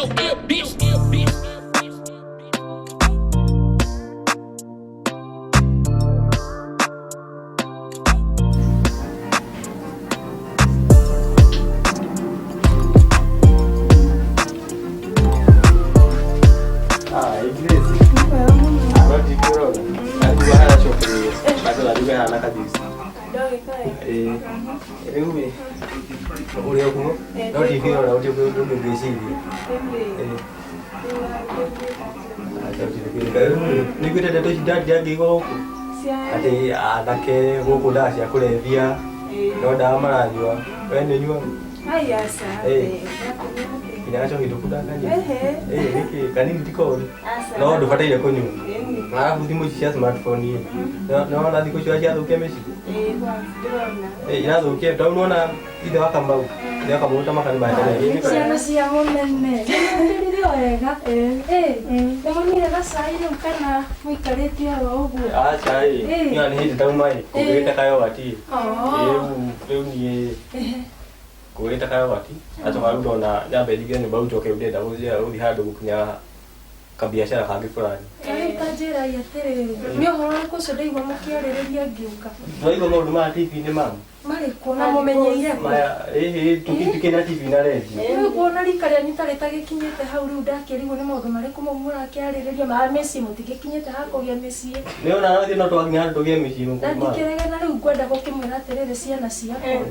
your ear, bitch. Ear, bitch. Ah, Grace. Ah, ndikĩrora. Ndigua haracokereire. Andũ ndigua hana kabisa. Ĩĩ. Rĩu ĩ, ũrĩ o kuo? No ndikĩrora ũrĩa ũndũ ngwĩciria. Ĩĩ. Acha ũtirĩkĩrĩka. Rĩu ĩ, nĩiguĩte ndeto ici ndangĩigua gũkũ? Atĩ anake gũkũ ndawa cia kũrebia no ndawa maranyua. We nĩ ũnyuaga? Ĩĩ. Nginya gacohi ndũkundangania? Ĩĩ, nĩkĩ? Kanini ti koru. No ndũbataire kũnyua. Arabu thimũ ici cia smartphone ĩ, nĩwona thikũ ici ũrĩa ciathũkia mĩciĩ? Ĩ, irathũkia tondũ nĩwona ithe wa Kamau, ithe wa Kamau ta makani ma tene. Ciana cia mũnene nĩmũkĩrire o wega. Ĩ, nĩmũnyuire gacai rĩu kana mũikarĩte oro ũguo? Aca ĩ, Ĩ. niĩ nĩ hĩndĩ ndauma ĩ, kũgĩrĩte kayogati ĩ. Oo. Rĩu niĩ kũgĩrĩte kayogati, acoka rĩu ndona nyambe njingĩre nyũmba rĩu njoke rĩu ndĩrenda gũthiĩ handũ gũkinya kabiacara kangĩ fulani. Ta rĩu ta njĩrai atĩrĩrĩ, nĩ ũhoro ũrĩkũ ũcio ndaigua mũkĩarĩrĩria ngĩũka? Twaigua maũndũ ma TV-inĩ mama. Marĩkũ na mũmenyeire kũ? Maya, ĩhĩ, tukĩna TV na redio. Rĩu kuona rika rĩanyu ta rĩtagĩkinyĩte hau rĩu ndakĩrigwo nĩ maũndũ marĩkũ mau mũrakĩarĩrĩria ma mĩciĩ mũtigĩkinyĩte ha kũgĩa mĩciĩ. Nĩ ona no no twakinya handũ tũgĩe mĩciĩ Na mũkũrũ mama. ndikĩrege na rĩu ngwenda gũkĩmwĩra atĩrĩrĩ ciana ciakwa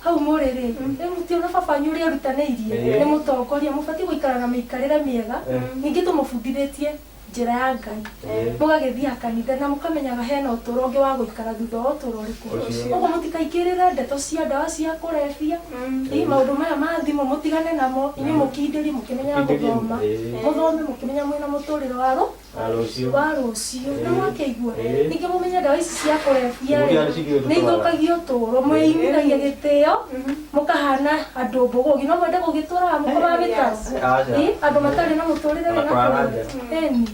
hau mũrĩ rĩ rĩu mũtiona baba wanyu ũrĩa erutanĩirie nĩ mũtongoria mũbatiĩ gũikara na mĩikarĩre mĩega ningĩ tũmũbundithĩtie njĩra ya Ngai mũgagĩthiaga kanitha na mũkamenyaga hena ũtũro ũngĩ wa gũikara thutha wa ũtũro ũrĩkũ ũguo mũtikaingĩrĩre ndeto cia ndawa cia kũrebia ĩ maũndũ maya ma thimũ mũtigane namo inyuĩ mũkindĩrie mũkĩmenyaga gũthoma mũthome mũkĩmenya mwĩna mũtũrĩre wa rũ Wa rũciũ. Wa rũciũ nĩ mwakĩigua. Ĩĩ. Ningĩ mũmenye ndawa ici cia kũrebia Nĩguo rĩ cigĩũtũtwara. nĩ ithũkagia ũtũũro, mwĩimithanagia gĩtĩo mũkahana andũ mbũgũgi. No mwende gũgĩtũraga mũkomaga mĩtaro? Aca. Ĩ, andũ matarĩ na mũtũrĩre Ona wĩna kũrara kũrĩa. nja. Ĩni.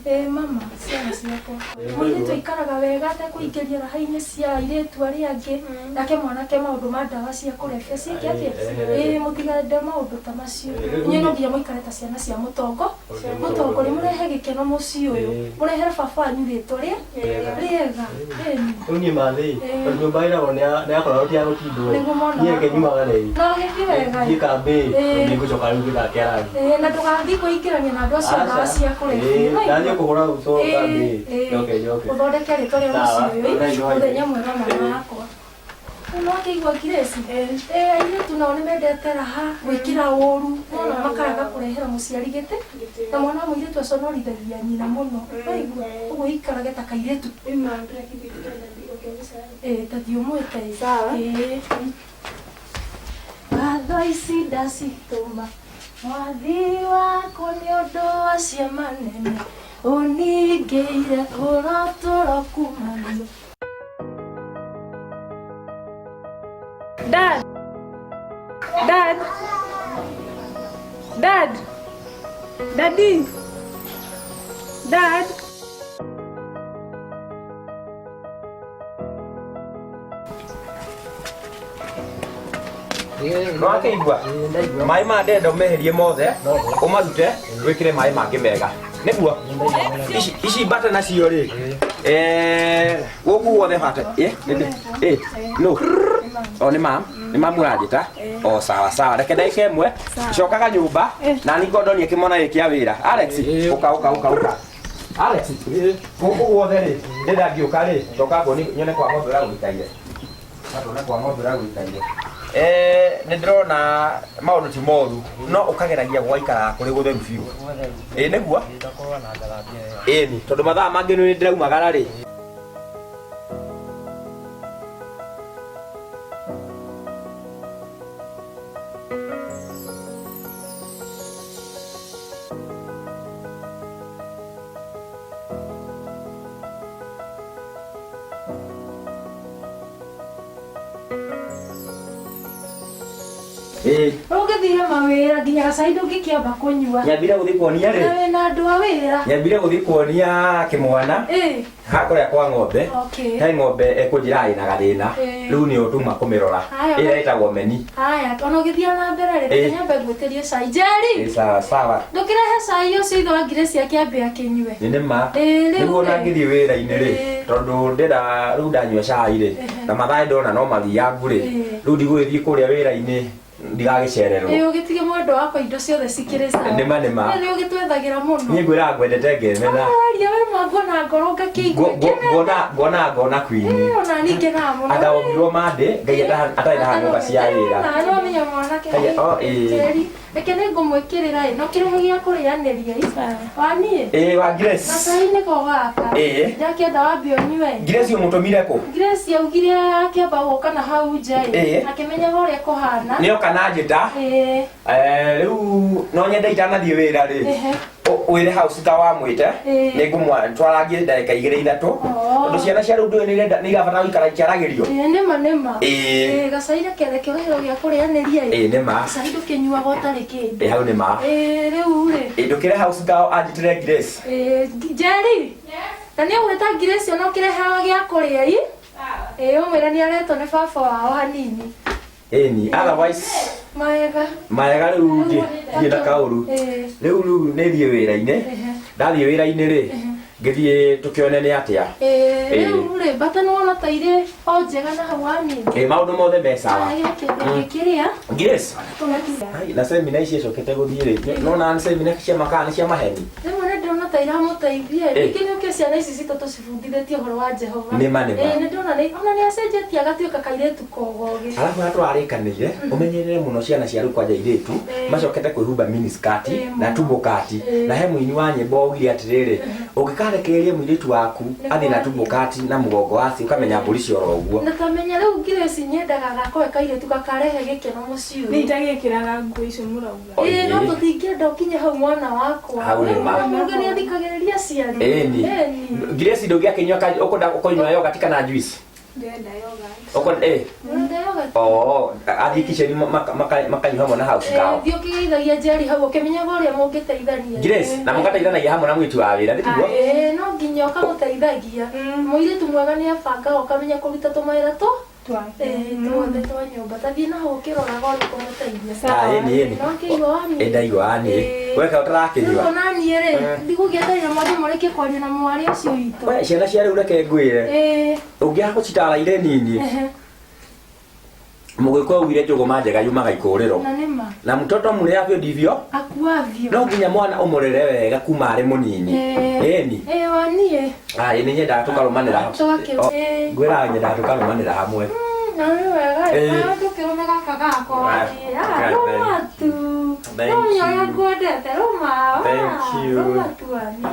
Ĩ mama, ciana ciakwa. Mũirĩtu aikaraga wega atekũingĩria raha-inĩ cia airĩtu arĩa angĩ, nake mwanake maũndũ ma ndawa cia kũrebia ciĩke atĩa? Ĩĩ, Ĩ, mũtigende maũndũ ta macio. Ĩĩ, Inyuĩ no nginya mũikare ta ciana cia mũtongo. Mũtongoria mũrehe gĩkeno mũciĩ ũyũ, mũrehere baba wanyu rĩtwa rĩa rĩega. Ĩni. Rĩu niĩ mathĩ Ĩĩ. tondũ nyũmba ĩragwo nĩ yakoragwo ti ya gũtindwo Nĩguo mwana niĩ reke wakwa. nyumagare ĩ Na ũgĩthiĩ wega thiĩ ĩ. kambĩ Ĩĩ. nĩ ngũcoka rĩu ngĩthake rangi. Ĩĩ, na ndũgathiĩ kwĩingĩrania na andũ acio a ndawa cia kũrebia. Ĩĩ, ndathiĩ kũhũra uso kambĩ njoke njoke. Ũthondeke rĩtwa rĩa Sawa, mũciĩ ũyũ. thank you. Mũthenya mwega mwana wakwa. Rĩu nĩwakĩigua Grace? Ĩĩ airĩtu nao nĩmendete raha, gwĩkĩra ũru, nĩwona makaga kũrehera mũciari gĩtĩ, na mwana wa mũirĩtu aconorithagia nyina mũno, waigua? Ũguo ũikarage ta kairĩtu. Ĩĩ ta thiĩ ũmwĩte ĩ. Ĩĩ. Ngatho ici ndacitũma mwathi wakwa nĩ ũndũ wa ciama nene ũningĩire ũrotũro kumanio. Dad! Dad! Dad! Daddy! Dad! Nĩwakĩigua maĩ ma ndenda ũmeherie mothe ũmarute wĩkĩre maĩ mangĩ mega nĩguo ici ici mbata nacio rĩ eh, gũkũ guothe bata eh, nĩ- eh, no o nĩ mam nĩ mamu ũranjĩta o sawa sawa reke ndagĩka ĩmwe cokaga nyũmba na niĩ ngondonie kĩmwana gĩkĩ kĩa wĩra Alex ũka ũka ũka ũka Alex gũkũ guothe rĩ ndĩrenda ngĩũka rĩ coka nguoni nyone kwa ng'ombe ũrĩa gũikaire Gatuone kwa ng'ombe ũrĩa gũikaire. Eh, nĩ ndĩrona maũndũ ti moru no ũkageragia gũgaikaraga kũrĩ gũtheru biũ ĩ nĩguo ĩni tondũ mathaa mangĩ nĩ ndĩraumagara rĩ Ĩĩ. Ũngĩthire mawĩra nginya gacai ndũngĩkĩamba kũnyua. Nyambire gũthiĩ kuonia Na rĩ. wĩna andũ a wĩra. Nyambire gũthiĩ kuonia kĩmwana. Ĩĩ. Hakũrĩa kwa ng'ombe. Okay. He ng'ombe ĩkũnjĩra ĩna gathĩna. Ĩĩ. Rĩu nĩyo tuma kũmĩrora. Haya. Ĩrĩa ĩtagwo meni. Haya, ona ũgĩthiĩ na mbere rĩ, Ĩĩ. reke nyambe ngwĩtĩrie cai. Njeri! Ĩĩ, sawa sawa. Ndũkĩrehe cai ũcio ithe wa Grace akĩambe akĩnyue. Nĩ nĩma. Ĩĩ, rĩu Nĩguo ona rĩ. ngĩthiĩ wĩra-inĩ rĩ, Ĩĩ. tondũ ndĩra rĩu ndanyua cai rĩ, na mathaa ndona no mathiangu rĩ, Ĩĩ. rĩu ndigũgĩthiĩ kũrĩa wĩra-inĩ ndigagĩcererwo. Ĩĩ ũgĩtige mwendwa wakwa indo ciothe cikĩrĩ sawa. Nĩma, nĩma. Nĩ ũgĩtwethagĩra mũno. Niĩ ngwĩraga ngwendete ngemena. Aria we mwanguona ngoro ngakĩigua. Ngona ngona ngona queen. Ĩĩ ona niĩ ngenaga mũno. Anga wombirwo mandĩ Ngai atarĩ na hang'ũka cia wĩra. Na no menya mwanake. Haya, o, ĩĩ. Njeri, reke nĩ ngũmwĩkĩrĩra ĩ, no kĩrehe gĩa kũrĩanĩria ĩ. Waniĩ? Ĩĩ wa Grace. Gacai nĩko gaka. Ĩĩ. Ndakĩenda wambe ũnyue. Grace ũmũtũmire kũ? Grace augire akĩamba gũka na hau nja ĩ. Ĩĩ. Akĩmenyaga ũrĩa kũhana. Nĩoka na njĩta. Ĩĩ. Eh, rĩu no nyende itanathiĩ wĩra rĩ. Ehe. Wĩre house ta wamwĩte Ĩĩ. nĩ ngũmwa twarangie ndagĩka igĩrĩ ithatũ Oh. tondũ ciana cia rĩu ndũĩ nĩ irabatara gũikara ikĩaragĩrio. Ĩĩ nĩma nĩma. Ĩĩ. Ĩĩ gacai reke reke ũheo gĩa kũrĩanĩria ĩ. Ĩĩ nĩma. Gacai ndũkĩnyuaga ũtarĩ kĩndũ. Ĩĩ hau nĩma. Ĩĩ rĩu rĩ. Ĩĩ ndũkĩre house ngao anjĩtĩre Grace. Ĩĩ Njeri. Na nĩ ũgwĩta Grace ona ũkĩrehaga gĩa kũrĩa ĩ. Ĩĩ ũmwĩre nĩ aretwo nĩ baba wao hanini. Ĩni otherwise Maega. maega rĩu ndiĩ na kaũru. Ĩĩ. Rĩu nĩ thiĩ wĩra-inĩ. Ehe. Ndathiĩ wĩra-inĩ rĩ ngĩthiĩ tũkĩone nĩ atĩa. Ĩĩ Ĩĩ. rĩu rĩ bata nĩ wona ta irĩ o njega na hau waniĩ. Ĩĩ maũndũ mothe me sawa. Gĩakĩ gĩkĩrĩa. Grace. Tũgakinya. Ai, na semina ici icokete gũthiĩ rĩ nona nĩ semina cia makaa nĩ cia maheni. Rĩmwe nĩ ndĩrona ta iramũteithia. Ĩĩ. Ningĩ nĩ ũkĩo ciana ici citũ tũcibundithĩtie ũhoro wa Jehova. Nĩma, nĩma. Ĩĩ nĩ ndĩrona ona nĩ acenjetie agatuĩka kairĩtu kogogĩ. Arabu harĩa tũrarĩkanĩire ũmenyerere mũno ciana cia rĩu kwanja airĩtu Ĩĩ. macokete kwĩhumba miniskirt Ĩĩ, na mũno. tumbo kati Ĩĩ. na he mũini wa nyĩmbo waugire atĩrĩrĩ ũngĩkarekereria mũirĩtu waku Nĩ athiĩ na kwathiĩ. tumbo kati na mũgongo waci ũkamenya mbũri ciora ũguo. Na tamenya rĩu Grace nyendaga gakoe kairĩtu gakarehe gĩkeno mũciĩ Nĩ ũyũ. itagĩkĩraga nguo icio mũrauga. Ĩĩ no Ĩĩ. tũtingĩenda ũkinye hau mwana wakwa. Hau nĩ ma. Mũndũ nĩ athikagĩrĩria aciari. Ĩni. Ĩni. Grace ndũngĩakĩnyua ũkwenda kũnyua yogurt kana juice? Ndĩrenda yogurt. Ũkwenda ĩ Ũrenda yogurt? oh athiĩ kitchen makanyua hamwe na house Ĩĩ, girl. thiĩ ũkĩgeithagia Njeri hau ũkĩmenyaga ũrĩa mũngĩteithania. Grace na mũgateithanagia hamwe na mũirĩtu wa wĩra tiguo? Ĩĩ no nginya ũkamũteithagia. Mũirĩtu mwega nĩ abangaga ũkamenya kũruta tũmawĩra tũ Twake. ĩĩ tuothe twa nyũmba. Ta thiĩ na hau ũkĩroraga ũrĩa ũkũmũteithia. Ah, ĩni ĩni. No kĩigua waniĩ. Ĩ ndaigua waniĩ. Ĩĩ. Weka Rĩu ũtarakĩnyua. ona niĩ rĩ, ndigũgĩeterera mwarimũ mũrĩkie kwaria na mwarĩ ũcio witũ. We ciana cia rĩu reke ngwĩre. Ĩĩ. Ũngĩaga gũcitara irĩ nini Ehe. mũgĩkũyũ augire njũgũma njega yumaga ikũrĩro. Na nĩma. Na mtoto mũrĩavyo ndivyo Akuavyo. no nginya mwana ũmũrere wega kuma arĩ mũnini. Ĩĩ. Ĩni. Ĩĩ waniĩ. Ah, ĩ nĩ nyendaga tũkarũmanĩra. Ĩĩ. Ngwĩraga nyendaga tũkarũmanĩra hamwe. Na nĩ wega. Ĩĩ. Nawe ndũkĩrũme gaka gakwa waniĩ. Ah, Okay, rũma tu. Thank Rũmia ũrĩa you. ngwendete, rũma. Thank you. Rũma tu waniĩ.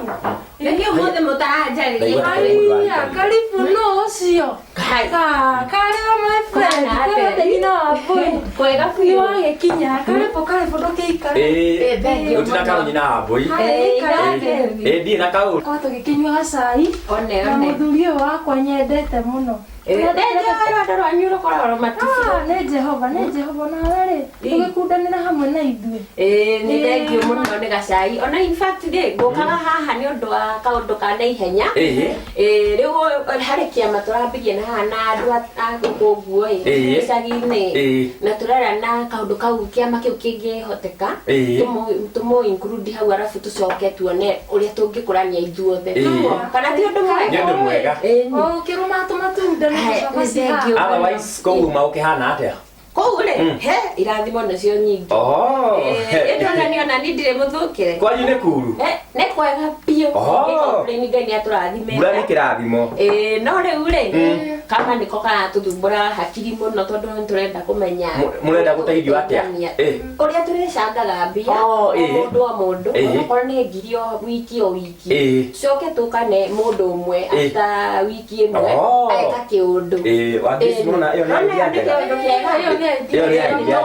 Nĩkĩ ũmũthĩ mũtaranjarĩria? Ndaigua ta kũrĩ mũndũ Aiya, warĩkanire. karibu no ũcio. Kai. Ka, karibu my friend. Kũhana atĩa? Kwĩna nyina wa mbũi. Kwega Nĩ biũ. wagĩkinya. Karibu, karibu ndũkĩikare. Ĩĩ. Ĩ, thank you Gũtirĩ na mũno. kaũ nyina wa mbũi. Haya, ikara Ĩĩ, thĩ. Ĩ ndirĩ na kaũru. Korwo tũgĩkĩnyua gacai One, na one. mũthuri ũyũ wakwa nyendete mũno. Nĩ rwendo rwanyu rũkoragwo rũmatu. Ah, nĩ Jehova, nĩ Jehova nawe rĩ, tũgĩkundanĩra hamwe na ithuĩ. Ĩĩ, nĩ thank you mũno nĩ gacai. Ona in fact rĩ, ngũkaga haha nĩ ũndũ wa kaũndũ ka naihenya. Ĩĩ. Ĩĩ, rĩu harĩ kĩama tũrambirie na haha na andũ a gũkũ ũguo ĩ, Ĩĩ. gĩcagi-inĩ. Ĩĩ. Na tũrera na kaũndũ kau kĩama kĩu kĩngĩhoteka, Ĩĩ. tũmũ include hau arabu tũcoke tuone ũrĩa tũngĩkũrania ithuothe. Ĩĩ. Kana ti ũndũ mwega? Nĩ ũndũ mwega. Ĩĩ. O ũkĩrũma tũmatunda nĩ Hai, tũcabaci nĩ thank you. haha. Otherwise kũu uma ũkĩhana atĩa? Kũu rĩ, he irathimo nacio nyingĩ. Oho. Ĩndĩ ona niĩ ona niĩ ndirĩ mũthũkĩre. Kwanyu nĩ kuru. Nĩ kwega biũ. Oho. Nĩ complain Ngai nĩ atũrathimĩte. Mbura nĩ kĩrathimo. Ĩĩ, no rĩu rĩ, kama nĩko karatũthumbũra hakiri mũno tondũ nĩ tũrenda kũmenya Mũrenda gũteithio atĩa? Ĩĩ. Ũrĩa tũrĩcangaga mbia Oh, o ĩĩ. mũndũ o mũndũ Ĩĩ. okorwo nĩ ngiri o wiki o wiki Ĩĩ. tucoke tũkane mũndũ ũmwe Ĩĩ. after wiki ĩmwe Oh. eka kĩũndũ Ĩĩ, wa Grace mũno ĩyo nĩ idea Nĩ njega. kĩũndũ kĩega. Ĩyo nĩ Ĩyo nĩ idea njega.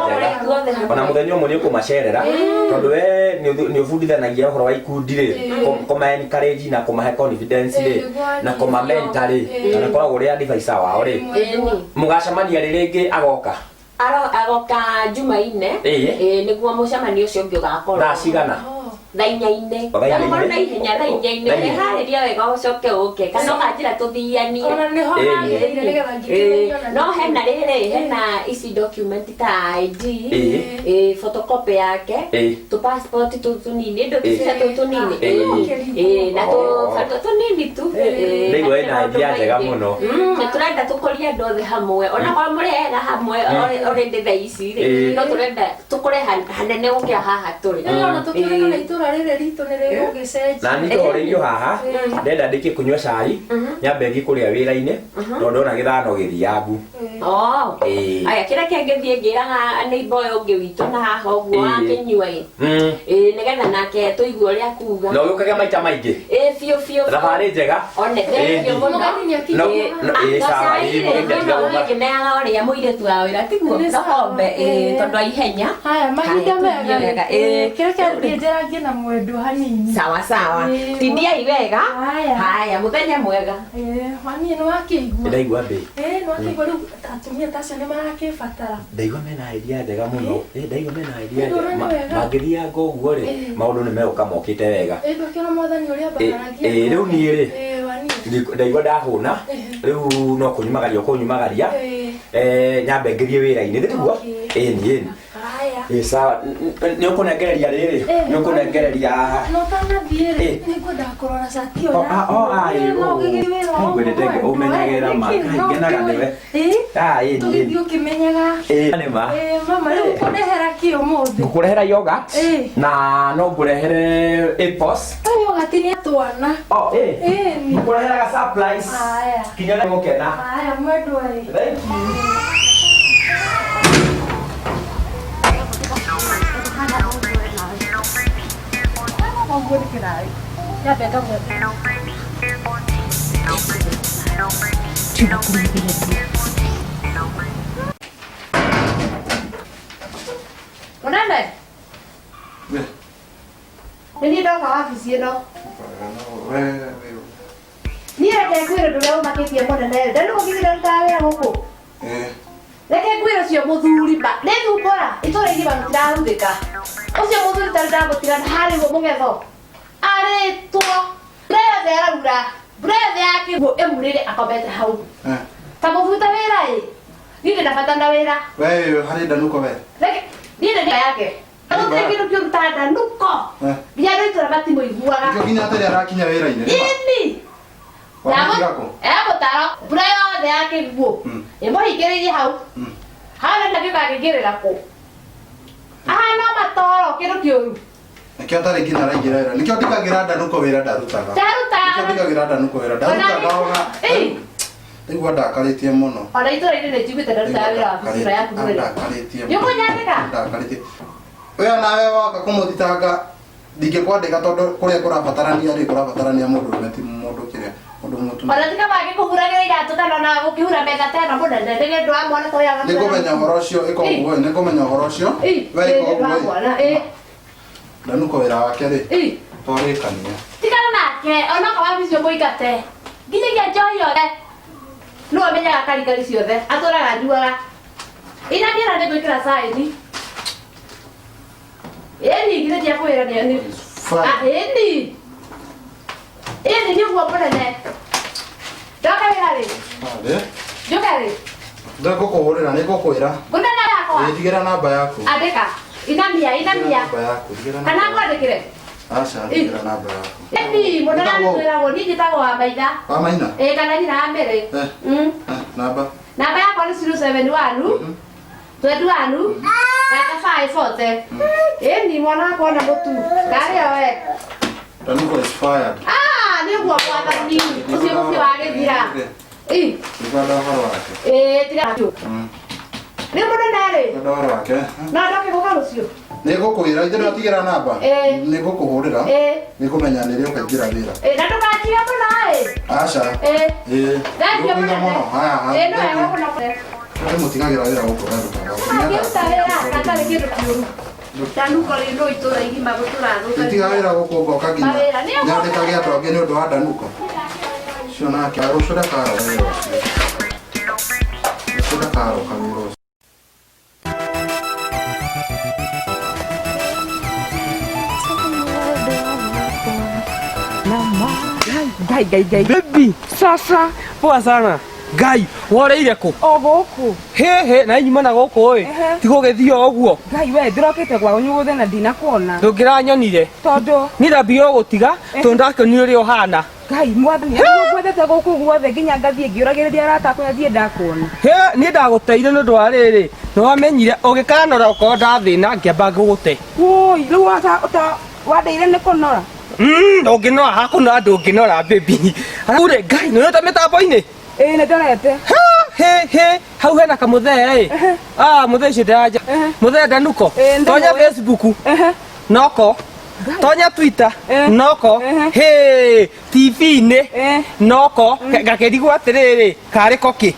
Ona mũthenya ũmwe nĩ ũkũmacerera tondũ we nĩ ũbundithanagia ũhoro wa ikundi rĩ kũma encourage na kũmahe confidence rĩ na kũma mentor rĩ na koragwo ũrĩ advisor wao rĩ Ĩni. mũgacemania rĩ rĩngĩ agoka. Agoka Jumaine. Ĩĩ. Ĩĩ, nĩguo mũcemanio ũcio ũngĩ ũgakorwo. Thaa cigana? Thaa inya-inĩ. O thaa inya-inĩ? Ũkorwo na ihenya thaa inya-inĩ. Thaa inya. Ũkeharĩria wega ũcoke ũke. Kana ũkanjĩra tũthianie. Ona nĩho Ĩĩ. hagĩrĩire nĩgetha ngĩkĩmenye ona No hena rĩrĩ, hena ici document ta ID, Ĩĩ. ĩĩ, photocopy yake, Ĩĩ. tũ passport tũ tũnini, indo Ĩĩ. cia tũ tũnini. Ĩĩ. Ĩĩ, na tũ Oh. tũ tũnini tu. Ĩĩ, Ndaigua na ĩna maũndũ idea njega maingĩ. mũno. Nĩ tũrenda tũkũrie andũ othe hamwe ona korwo mũrĩ ega hamwe already thaa ici rĩ Ĩĩ. no tũrenda tũkũre hanene gũkĩra haha tũrĩ. Rĩu ona tũkĩũĩ kana itũra rĩrĩ ritũ nĩ rĩgũgĩcenjia. Na niĩ tũhoreirio haha ndenda ndĩkie kũnyua cai nyambe thiĩ kũrĩa wĩra-inĩ tondũ ndona gĩthano gĩthiangu. Oh. Ĩĩ. Aya kĩrĩa kĩngĩthiĩ ngĩraga neighbor ũyũ ũngĩ witũ na haha ũguo Ĩĩ. akĩnyua ĩ. Ĩĩ, nĩgetha nake tũigue ũrĩa akuga. Na ũgĩũkage maita maingĩ. Ĩĩ, biũ biũ. Thabarĩ njega. One, Ĩĩ, thengiũ mũno. Mũgeni nĩ akinyire No, haha. no, ĩĩ, sawa, ĩĩ, mũgeni atiga gũka. Ngĩneaga ũrĩa mũirĩtu wa wĩra tiguo Nĩ sawa. gakombe ĩĩ Ĩĩ. tondũ aihenya. Haya, mahinda Haya, mega. tũthiĩ wega. Ĩĩ. Kĩrĩa kĩrathiĩ njerangie na mwendwa hanini. Sawa sawa. Ĩĩ. Tindiai wega. Haya. Haya, mũthenya mwega. Ĩĩ, waniĩ nĩ wakĩigua. Ndaigua mbĩ. Ĩĩ, nĩ wakĩigua rĩu atumia ta acio nĩ marakĩbatara. Ndaigua mena idea njega mũno. Ĩĩ, ndaigua mena idea Ndũrona njega. nĩ wega. Mangĩthianga ũguo rĩ, Ĩĩ. maũndũ nĩ megũka mokĩte wega. Ĩĩ, ndũkĩona mwathani ũrĩa ambaragia. Ĩĩ, rĩu niĩ rĩ, Ĩĩ, waniĩ. ndaigua ndahũna rĩu no kũnyumagaria ũkũnyumagaria Ĩĩ. Nyambe ngĩthiĩ wĩra-inĩ thĩ tiguo? Okay. Ĩni ĩni. Haya. Ĩĩ sawa, nĩ ũkũnengereria rĩrĩ, Ĩĩ. nĩ ũkũnengereria. No ũtanathiĩ rĩ, Ĩĩ. nĩ ngwendaga kũrora cati ĩyo Oh, ah, oh, ah, yaku. ĩĩ, No oh. ũgĩgĩthiĩ wĩra Nĩ ngwendete ũguo, ũmenyagĩrĩra ma, nĩkĩ? Ngai, No ngenaga ũkĩũĩ. nĩwe. Ĩĩ. Ah, ĩni ĩni. Tũgĩthiĩ ũkĩmenyaga. Ĩĩ nĩ ma. Ĩĩ, mama rĩu ũkũndehera kĩ ũmũthĩ? Ngũkũrehera yogurt Ĩĩ. na no ngũrehere apples. Ũyũ yogurt nĩ ya twana. Oh, ĩĩ. Ĩĩ. Ngũkũrehera ga surprise. Haya. Kinya nĩ gũkena. Haya, mwendwa ĩ. Thank you. Mũnene, nĩ niĩ ndoka wabici ĩno. Niĩ reke ngwĩre ũndũ ũrĩa ũmakĩtie mũnene ndanũgithire rutaga wĩra gũkũ. Reke ngwĩre ũcio mũthuri ma nĩ thumbũra itũra igima mũtirahuthĩka. Ũcio mũthuri tarĩ ndamũtiga harĩ guo mũgetho. Arĩtwo mbura yothe araura mbura yothe ya kĩguũ ĩmurĩre akomete hau. Ta mũbuta wĩra ĩ. Niĩ ndĩna bata na wĩra. We harĩ ndanuko we. Reke niĩ ndĩ yake. Gũtirĩ kĩndũ kĩũru ta ndanuko. Nginya andũ a itũra matimũiguaga. Nĩkĩo nginya atarĩ arakinya wĩra-inĩ. Ĩni. Wamũtiga kũ? Mũtaro mbura yothe ya kĩguũ ĩmũhingĩrĩirie hau hau nĩ nakĩo kangĩingĩrĩra kũ ahana matoro kĩndũ kĩũru. Nĩkĩo atarĩ nginya araingĩra wĩra. Nĩkĩo ndigagĩra ndanuko wĩra ndarutaga. Ndarutaga. Nĩkĩo ndigagĩra ndanuko wĩra ndarutaga ona. Ĩĩ. Ndaigua ndakarĩtie mũno. Ona itũra-inĩ nĩ njiguĩte ndarutaga wĩra wabici ĩno yaku mũnene. Ndakarĩtie. Nĩ ũkũnyandĩka? Ndakarĩtie. We onawe woka kũmũthitanga ndingĩkwandĩka tondũ kũrĩa kũrabatarania rĩ kũrabatarania mũndũ ũrũme ti mũndũ kĩrĩa mũndũ mũtumia. Ona tika mangĩkũhuragĩra iratũ kana ona gũkĩhura metha ta ĩno mũnene nĩ ũndũ wa mwana ta ũyũ. Nĩngũmenya ũhoro ũcio ĩka ũguo ĩ, nĩngũmenya ũhoro ũcio. We ĩka Nĩ ũndũ wa ũguo ĩ. mwana ĩ. Ndanuko wĩra wake rĩ Ĩ. twarĩkania. Tigana nake onoka wabici ũmũingate nginyagia njohi yothe nĩwe ũmenyaga karikari ciothe atũraga anyuaga inamĩra nĩ gwĩkĩra caĩni ĩni githĩ ndiakwĩra nĩ ĩni ĩni nĩguo mũnene ndoka wĩra rĩ Rĩ? njũke rĩ Ndĩngũkũhũrĩra nĩngũkwĩra. mũnene yakwa Ĩ, Ndigĩra namba yaku. andĩka inamia inamia Namba yaku. Ndigĩra kana namba. ngwandĩkĩre Aca ndigĩra namba yaku. ĩni mũnene Wĩtagwo ũ? twĩragwo niĩ njĩtagwo wa maitha Wa maina? ĩ kana nyina wa mĩrĩ. Eh. Eh, namba. Namba yakwa nĩ 071 21 95 40. Ĩni mwana wakwa ona mũtu ndarĩo we. Ndanuko is fired. Ah, nĩ ũguo mwathani ũcio mũciĩ wa gĩthira. Ĩ, Ndikwenda ũhoro wake. ĩ tiga nĩ mũnene rĩ Ndikwenda ũhoro wake. no ndoke gũka rũciũ. Nĩngũkwĩra ithe ndwatigĩra namba. Ĩ. Nĩngũkũhũrĩra. Ĩ. Nĩngũmenya nĩ rĩ ũkaingĩra wĩra. Ĩ, na ndũkanjige mũno ĩ. Aca. Ĩ. Ĩ. Thengiũ Nĩngũkũiga mũnene. mũno. Haya. Ĩ, no wega mũno. Ndĩmũtigagĩra wĩra gũkũ ndarutaga. Akĩruta wĩra gatarĩ kĩndũ kĩũru. Ndanuko rĩ no itũra igima gũtũrathũka. Nditiga wĩra gũkũ ngoka nginya Mawĩra, nĩ ũguo. nyandĩkage andũ angĩ nĩ ũndũ wa ndanuko. Ũcio nake rũciũ ndakaroka wĩra ũcio. Rũciũ ndakaroka wĩra ũcio. Ngai ngai ngai. Baby. Sasa. Poa sana. Ngai, woreire kũ? O gũkũ. Hĩ hĩ, na inyuma na gũkũ ĩ. Ti gũgĩthiĩ o ũguo. Ngai we ndĩrokĩte gwa nyũgũthe na ndinakuona. Ndũngĩranyonire. Tondũ Niĩ ndambire gũgũtiga tondũ ndakĩonire ũrĩa ũhana. Ngai mwathani ngwethete gũkũ guothe nginya ngathiĩ ngĩũragĩrĩria arata akwa thiĩ ndakuona. Hĩ, niĩ ndagũteire nĩ ũndũ wa rĩrĩ. Nĩ wamenyire ũgĩkanora ũkorwo ndathĩna ngĩamba ngũgũte. Woi, rĩu ota wandeire nĩ kũnora. Ndũngĩnora hakũnora ndũngĩnora baby. Ure Ngai, nĩ ũreta mĩtambo-inĩ? Ĩĩ nĩ ndorete. Hĩ hĩ, hau hena kamũthee ĩ. Ah, mũthee ũcio ndanja. Mũthee Danuko. Tonya Facebook. Noko. Tonya Twitter. Noko. Hĩ, TV-inĩ. Noko. Ngakĩrigwo atĩrĩrĩ, karĩ ko kĩ?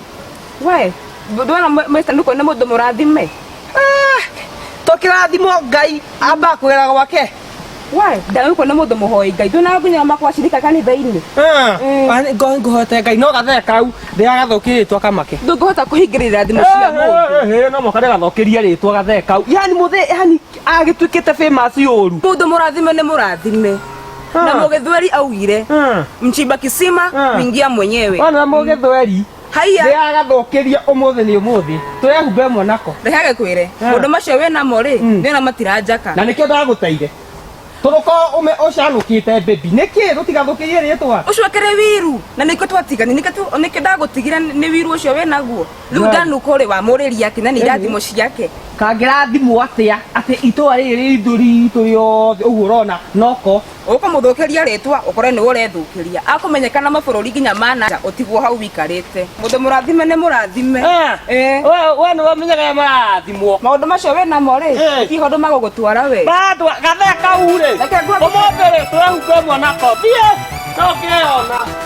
We, ndwona Mr. Nuko nĩ mũndũ mũrathime. Tũkĩrathimwo Ngai amba kũgera gwake. We, Danuko nĩ mũndũ mũhoi Ngai. Ndona nginya makwacirika kanitha-inĩ. Ngũhote Ngai no gathee kau ndĩragathũkĩrie rĩtwa kamake. Ndũngĩhota kũhingĩrĩria thimũ cia mũndũ. No mũhaka ndĩgathũkĩrie rĩtwa gathee kau. Yani mũthee yani agĩtuĩkĩte famous ũru. Mũndũ mũrathime nĩ mũrathime. Na mũgĩthweri augire mchimba kisima wingia mwenyewe. Wana mũgĩthweri. Haiya. Ndĩragathũkĩria ũmũthĩ nĩ ũmũthĩ. Tũrehumba ĩmwe nako. Reke ngwĩre, maũndũ macio wĩnamo rĩ, nĩona matiranjaka. Na nĩkĩo ndagũteire. Tũrũkorwo ũme ũcanũkĩte baby. Nĩkĩ tũtigathũkĩrie rĩtwa? Ũcio akĩrĩ wiru na nĩkĩo twatigani nĩkĩo ndagũtigire nĩ wiru ũcio wĩnaguo. Rĩu Danuko rĩ wamũrĩria atĩ na nĩ irathimo ciake. Kangĩrathimwo atĩa atĩ itũra rĩrĩ ritũ ritũ rĩothe ũguo ũrona noko. Ũkũmũthũkĩria rĩtwa ũkore nĩwe ũrethũkĩria. Akũmenyekana mabũrũri nginya ma na nja ũtigwo hau wikarĩte. Mũndũ mũrathime nĩ mũrathime. We nĩwe ũmenyaga marathimwo. Maũndũ macio wĩnamo rĩ, ti ũndũ magũgũtwara we. Bandwa gathee kau rĩ. Ũmũthĩ rĩ tũrehumba ĩmwe nako. Thiĩ no kĩona.